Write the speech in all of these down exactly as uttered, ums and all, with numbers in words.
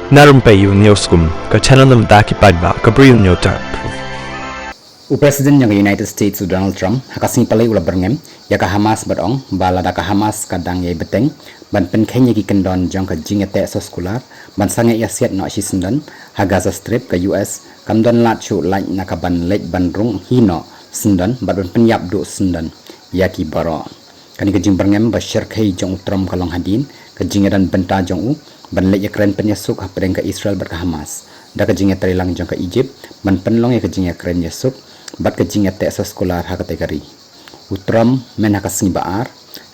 Na Rumpei U News kum ka channel na bynta ki paidbah ka Bri U News Terp. U President jong ka United States u Donald Trump ha ka sngi Palei u la byrngem ïa ka Hamas bad ong ba lada ka Hamas ka dang ïai bteng ban pynkheiñ ïa ki kyndon jong ka jingïateh soskular ban sangeh ïasiat noh shisyndon ha Gaza Strip, ka U S kam don lad shuh lait na ka ban leit ban rung hi noh syndon bad ban pynïap duh syndon ïa ki baroh. Kane ka jingbyrngem ba shyrkhei jong u Trump ka long hadien ka jingïadon bynta jong u ban leit ïakren pynïasuk hapdeng ka Israel bad ka Hamas da ka jingïatreilang jong ka Egypt ban pynlong ïa ka jingïakren ïasuk bad ka jingïateh soskular ha katei ka ri. U Trump mynha ka sngi ba ar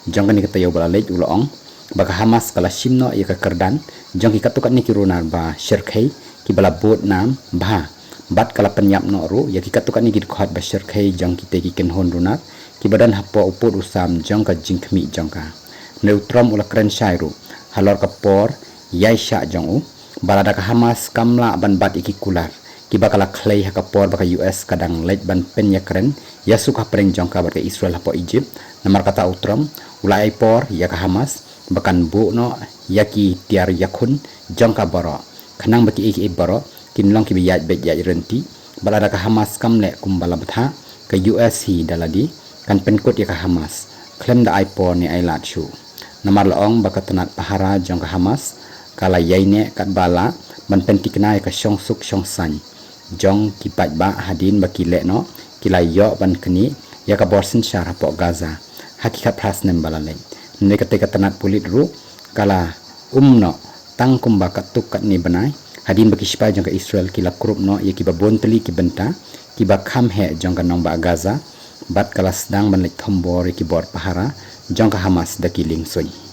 jong kane ka taïew ba la leit u la ong ba ka Hamas ka la shim noh ïa ka kyrdan jong ki katto katne ki runar ba shyrkhei kiba la bud nam bha bad ka la pynïap noh ruh ïa ki katto katne ki dkhot ba shyrkhei jong kitei ki kynhun runar kiba don hapoh u pud u sam jong ka jingkhmih jong ka. Hynrei u Trump u la kren shai ruh halor ka por ïaishah jong u ba lada ka Hamas kam lah ban bat ïa ki kular kiba ka la khlei ha ka por ba ka U S ka dang leit ban pynïakren ïasuk hapdeng jong ka bad ka Israel hapoh Egypt. Namar kata u Trump u la ai por ïa ka Hamas ba kan buh noh ïa ki tiar ïakhun jong ka baroh khnang ba kiei kiei baroh kin long kiba ïaid beit ïaid rynti. Bad lada ka Hamas kam leh kumba la bthah, ka U S hi da lade kan pynkut ïa ka Hamas khlem da ai por ne ai lad shuh. Namar la ong ba ka tnat pahara jong ka Hamas ka la ïaineh katba lah ban pynthikna ïa ka shongsuk shongsaiñ jong ki paidbah hadien ba ki leh noh ki la ïoh ban knieh ïa ka bor synshar hapoh Gaza ha ki khatphra snem ba la leit. Hynrei katei ka tnat pulit ruh ka la um noh tang kumba katto katne bnai hadien ba ki shipai jong ka Israel ki la krup noh ïa kiba bun tylli ki bynta kiba kham heh jong ka nongbah Gaza bad ka la sdang ban leit thombor ïa ki bor pahara jong ka Hamas da ki liengsuiñ.